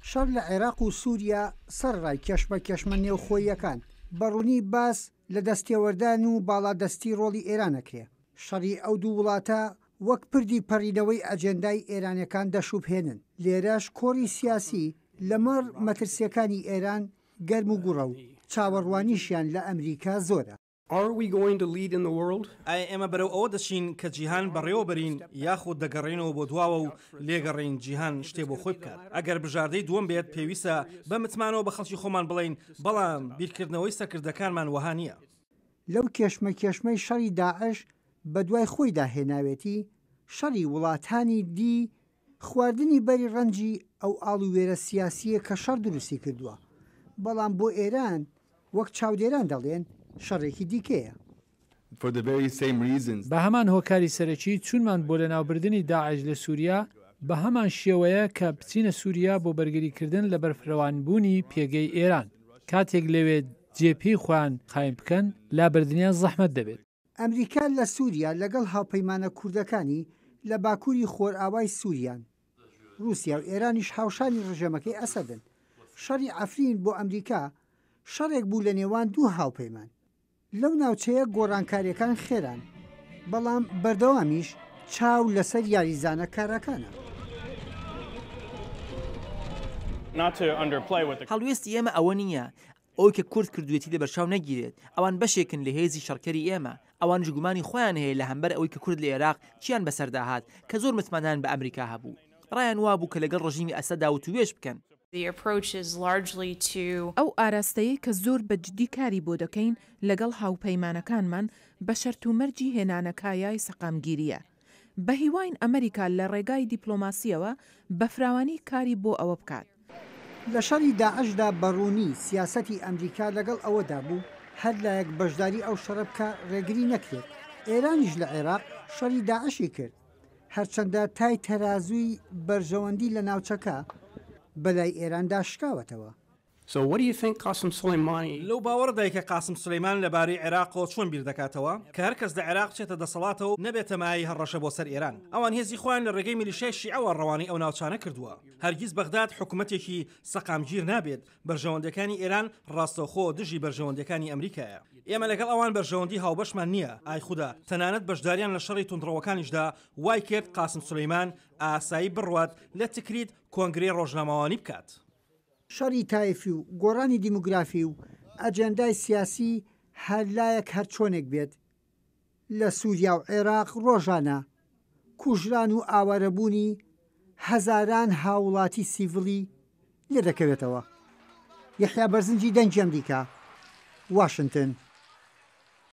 شەڕ لە عێراق و سووریا سەرەڕای کێشمەکێشمە نێوخۆییەکان، بە ڕوونی باس لە دەستێوەردان و باڵادەستی ڕۆڵی ئێران ئەکرێ. شەڕی ئەو دوو وڵاتە وەک پردی پەڕینەوەی ئەجێندای ئێرانەکان دەشوبهێنن. لێرەش کۆڕی سیاسی لەمەڕ مەترسییەکانی ئێران گەرم و گوڕە و چاوەڕوانیشیان لە ئەمریکا زۆرە. Are we going to lead in the world? ئایا ئێمە بەرەو ئەوە دەچین کە جیهان بەڕێوە بەرین یاخود دەگەڕێینەوە بۆ دواوە و لێگەڕێین جیهان شتێ بۆ خۆی بکات؟ ئەگەر بژاردەی دووەم بێت پێویستە بە متمانەوە بە خەڵکی خۆمان بڵێین، بەڵام بیرکردنەوەی سەرکردەکانمان وەها نییە. لەو کێشمەکێشمەی شەڕی داعش بەدوای خۆیدا هێناوێتی، شەڕی وڵاتانی دی خواردنی بەری ڕەنجی ئەو ئاڵووێرە سیاسییە کە شەڕ دروستی کردووە، بەڵام بۆ ئێران وەک چاودێران دەڵێن شەڕێکی دیکەیە. بە هەمان هۆکاری سەرەکی چوونمان بۆ لەناوبردنی داعش لە سووریا بە هەمان شێوەیە کە بچینە سووریا بۆ بەرگریکردن لە بەرفرەوانبوونی پێگەی ئێران، کاتێک لەوێ جێ پێی خۆیان قایم بکەن، لابردنیان زەحمەت دەبێت. ئەمریکا لە سووریا لەگەڵ هاوپەیمانە کوردەکانی لە باکووری خۆرئاوای سووریان. رووسیا و ئێرانیش هاوشانی رژێمەکەی ئەسەدن. شەڕی عەفرین بۆ ئەمریکا شەڕێک بوو لە نێوان دوو هاوپەیمان. لەو ناوچەیە گۆڕانکارییەکان خێران، بەڵام بەردەوامیش چاو لەسەر یاریزانە کاراکانە. هەڵوێستی ئێمە ئەوە نییە ئەوەی کە کورد کردوویەتی لەبەرچاو نەگیرێت، ئەوان بەشێکن لە هێزی شەڕکەری ئێمە، ئەوانیش گومانی خۆیان هەیە لە هەمبەر ئەوەی کە کورد لە ئێراق چیان بەسەردا هات کە زۆر متمانەیان بە ئەمریکا هەبوو. ڕایان وابوو کە لەگەڵ ڕژیمی ئەسەدا وتووێژ بکەن. ئەو ئاراستەیەی کە زۆر بە جدی کاری بۆ دەکەین لەگەڵ هاوپەیمانەکانمان بە شەرت و مەرجی هێنانەکایای سەقامگیرییە. بە هیواین ئەمریکا لە ڕێگای دیپلۆماسییەوە بە فراوانی کاری بۆ ئەوە بکات. لە شەڕی داعشدا بە ڕوونی سیاسەتی ئەمریکا لەگەڵ ئەوەدا بوو هەر لایەک بەشداری ئەو شەڕە بکا ڕێگری نەکرێت. ئێرانیش لە عێراق شەڕی داعشی کرد. هەرچەندە تای تەرازووی بەرژەوەندی لە ناوچەکە بەلای ئێراندا شکاوەتەوە. So what do you think Qasem Soleimani. لەو باوەڕەدای کە قاسم سولەیمان لە بارەی عێراقەوە چۆن بیر دەکاتەوە؟ کە هەر کەس لە عێراق بچێتە دەسەڵاتەوە و نەبێتە مایەی هەڕەشە بۆ سەر ئێران. ئەوان هێزی خۆیان لە ڕێگەی میلیشیای شیعەوە ڕەوانەی ئەو ناوچانە کردووە. هەرگیز بەغداد حکومەتێکی سەقامگیر نابێت. بەرژەوەندیەکانی ئێران ڕاستەوخۆ دژی بەرژەوەندیەکانی ئەمریکایە. ئێمە لەگەڵ ئەوان بەرژەوەندی هاوبەشمان نییە. ئای خودا، تەنانەت بەشداریان لە شەڕی توندڕەوەکانیشدا وای کرد قاسم سولەیمان ئاسایی بڕوات لە تکریت کۆنگرەی ڕۆژنامەوانی بکات. شەڕی تایفی و گۆڕانی دیموگرافی و ئەجێندای سیاسی هەر لایەک هەر چۆنێک بێت، لە سوریا و عێراق ڕۆژانە کوژران و ئاوارەبوونی هەزاران هاووڵاتی سیڤڵی لێدەکەوێتەوە. یەحیا بەرزنجی دەنگی ئەمریکا، واشنتن.